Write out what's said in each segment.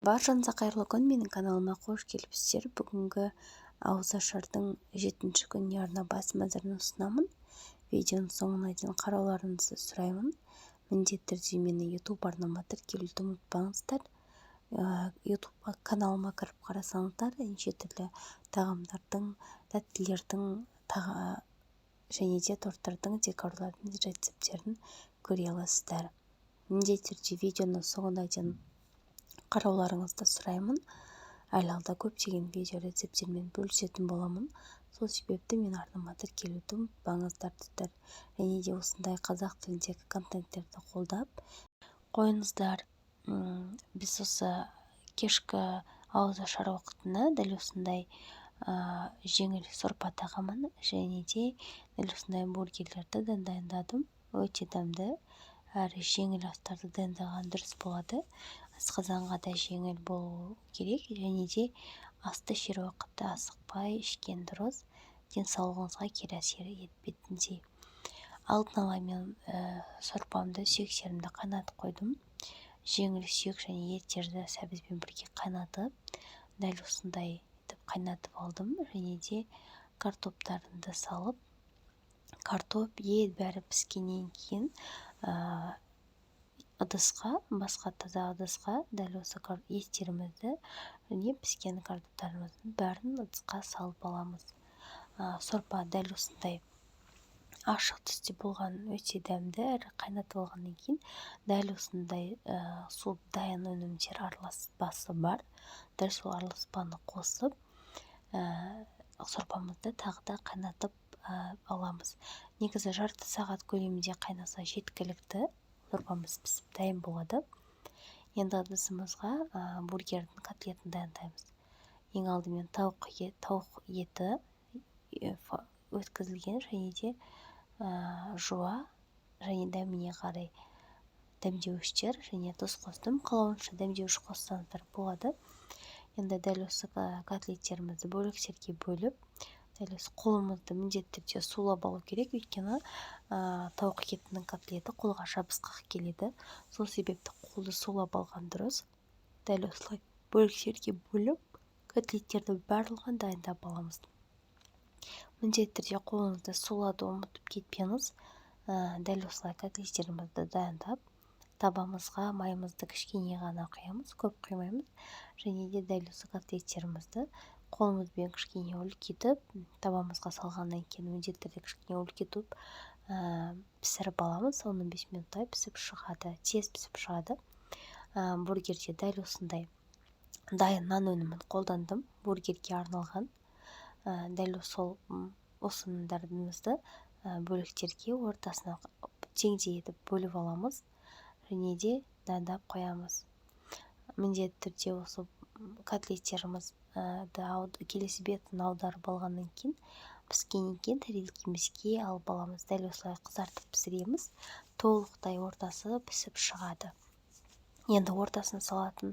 Баршаңызға қайырлы күн! Менің каналыма қош келіпсіздер! Бүгінгі ауызашардың жетінші күніне арнап ас мәзірін ұсынамын. Видеоның соңына дейін қарауларыңызды сұраймын. Міндетті түрде менің YouTube арнама тіркелуді ұмытпаңыздар. YouTube каналыма кіріп қарасаңыздар, неше түрлі тағамдардың, тәттілердің және де торттардың, декорлардың рецепттерін көре аласыздар. Міндетті түрде видеоның соңына дейін қарауларыңызды сұраймын. Әлі алда көптеген видео рецепттермен бөлісетін боламын. Сол себепті менің арнама тіркелуді ұмытпаңыздар, достар. Және де осындай қазақ тіліндегі контенттерді қолдап қойыңыздар. Біз осы кешкі ауызашар уақытында дәл осындай жеңіл сорпа тағамын және де дәл осындай бургерлерді дайындадым. Өте дәмді әрі жеңіл астарды дайындаған дұрыс болады. Асқазанға да жеңіл болу керек және де асты ішер уақытта асықпай ішкен дұрыс, денсаулығыңызға кері әсер етпейтіндей. Алдын ала мен сорпамды, сүйектерімді қайнатып қойдым. Жеңіл сүйек және еттерді сәбізбен бірге қайнатып, дәл осындай етіп қайнатып алдым. Және де картоптарымды салып, картоп, ет, бәрі піскеннен кейін ыдысқа, басқа таза ыдысқа дәл осы еттерімізді және піскен картоптарымыздың бәрін ыдысқа салып аламыз. Сорпа дәл осындай ашық түсте болған өте дәмді. Әрі қайнатып алғаннан кейін дәл осындай су, дайын өнімдер араласпасы бар, дәл сол араласпаны қосып, сорпамызды тағы да қайнатып аламыз. Негізі жарты сағат көлемінде қайнаса, жеткілікті, сорпамыз пісіп дайын болады. Енді ыдысымызға бургердің котлетін дайындаймыз. Ең алдымен тауық еті өткізілген және де жуа және дәміне қарай дәмдеуіштер және тұз қостым. Қалауынша дәмдеуіш қоссаңыздар болады. Енді дәл осы котлеттерімізді бөліктерге бөліп, дәл осы қолымызды міндетті түрде сулап алу керек, өйткені тауық етінің котлеті қолға жабысқақ келеді. Сол себепті қолды сулап алған дұрыс. Дәл осылай бөліктерге бөліп, котлеттердің барлығын дайындап аламыз. Міндетті түрде қолыңызды сулауды ұмытып кетпеңіз. Дәл осылай котлеттерімізді дайындап, табамызға майымызды кішкене ғана құямыз, көп құймаймыз. Және де дәл осы котлеттерімізді қолымызбен кішкене үлкейтіп, табамызға салғаннан кейін міндетті түрде кішкене үлкейтіп пісіріп аламыз. 15 минуттай пісіп шығады, тез пісіп шығады. Бургерде дәл осындай дайын нан өнімін қолдандым, бургерге арналған. Дәл сол осы нандарымызды бөліктерге ортасына теңдей етіп бөліп аламыз және де дайындап қоямыз. Міндетті түрде осы котлеттерімізді келесі бетін аударып алғаннан кейін, піскеннен кейін тарелкемізге алып аламыз. Дәл осылай қызартып пісіреміз, толықтай ортасы пісіп шығады. Енді ортасына салатын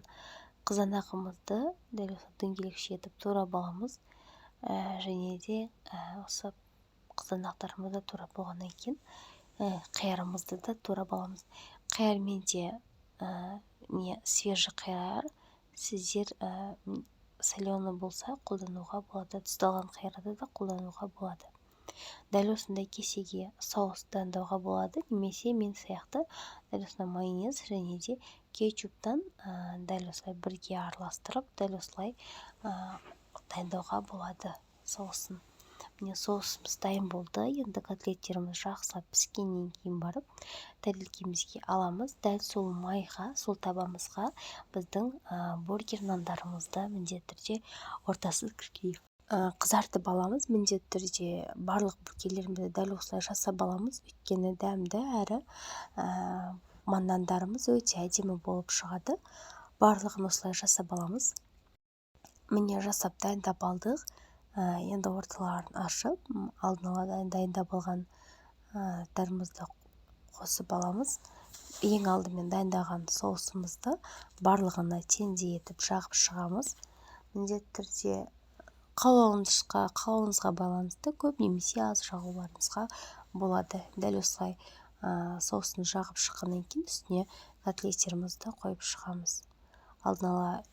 қызанағымызды дәл осы дөңгелекше етіп турап аламыз. Және де осы қызанақтарымызды турап болғаннан кейін, қиярымызды да турап аламыз. Қиярмен де не свежий қияр, сіздер соленый болса, қолдануға болады, тұздалған қиярды да қолдануға болады. Дәл осындай кесеге соус дайындауға болады немесе мен сияқты дәл осындай майонез және де кетчуптан дәл осылай бірге араластырып, дәл осылай дайындауға болады соусын. Міне, соусымыз дайын болды. Енді котлеттеріміз жақсылап піскеннен кейін барып тарелкемізге аламыз. Дәл сол майға, сол табамызға біздің бургер нандарымызды міндетті түрде ортасын кішкене қызартып аламыз. Міндетті түрде барлық бургерлерімізді дәл осылай жасап аламыз, өйткені дәмді әрі нандарымыз өте әдемі болып шығады. Барлығын осылай жасап аламыз. Міне, жасап дайындап алдық. Енді орталарын ашып, алдын ала дайындап алған дарымызды қосып аламыз. Ең алдымен дайындаған соусымызды барлығына теңдей етіп жағып шығамыз. Міндетті түрде қалауыңызға байланысты көп немесе аз жағуларыңызға болады. Дәл осылай соусын жағып шыққаннан кейін, үстіне котлеттерімізді қойып шығамыз. Алдын ала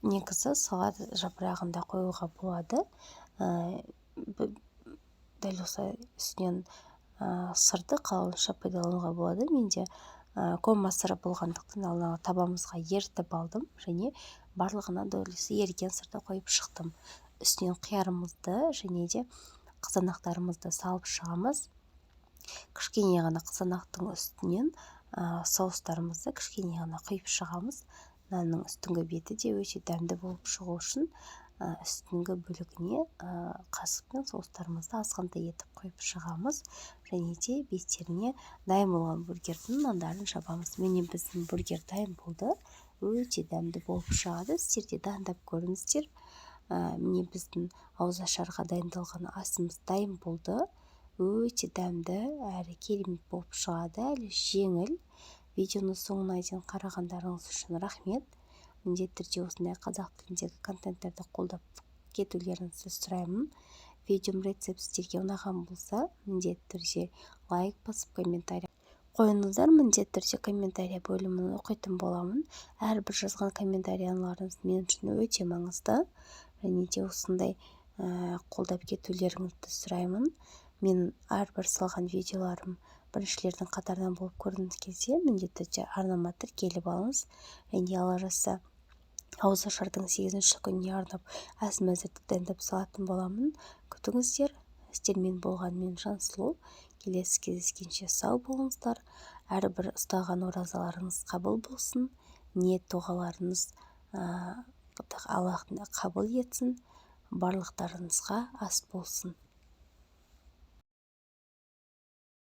Негізі салат жапырағын да қоюға болады. Дәл осылай үстінен сырды қалауынша пайдалануға болады. Менде кома сыры болғандықтан, алдын ала табамызға ерітіп алдым және барлығына дәл осы еріген сырды қойып шықтым. Үстінен қиярымызды және де қызанақтарымызды салып шығамыз. Кішкене ғана қызанақтың үстінен соустарымызды кішкене ғана құйып шығамыз. Нанның үстіңгі беті де өте дәмді болып шығу үшін үстіңгі бөлігіне қасықпен соустарымызды азғантай етіп құйып шығамыз және де беттеріне дайын болған бургердің нандарын жабамыз. Міне, біздің бургер дайын болды. Өте дәмді болып шығады, сіздер де дайындап көріңіздер. Міне, біздің ауызашарға дайындалған асымыз дайын болды. Өте дәмді әрі керемет болып шығады, әрі жеңіл. Видеоны соңына дейін қарағандарыңыз үшін рахмет. Міндетті түрде осындай қазақ тіліндегі контенттерді қолдап кетулеріңізді сұраймын. Видеом, рецепт сіздерге ұнаған болса, міндетті түрде лайк басып, комментарий қойыңыздар. Міндетті түрде комментарий бөлімін оқитын боламын. Әрбір жазған комментарияларыңыз мен үшін өте маңызды және де осындай қолдап кетулеріңізді сұраймын. Мен әрбір салған видеоларым біріншілердің қатарынан болып көргіңіз келсе, міндетті түрде арнама тіркеліп алыңыз. Және Алла жазса, ауызашардың 8-күніне арнап әзір мәзірді дайындап салатын боламын, күтіңіздер. Сіздермен болған мен, Жансұлу. Келесі кездескенше сау болыңыздар. Әрбір ұстаған оразаларыңыз қабыл болсын, ниет дұғаларыңыз Аллах қабыл етсін. Барлықтарыңызға ас болсын.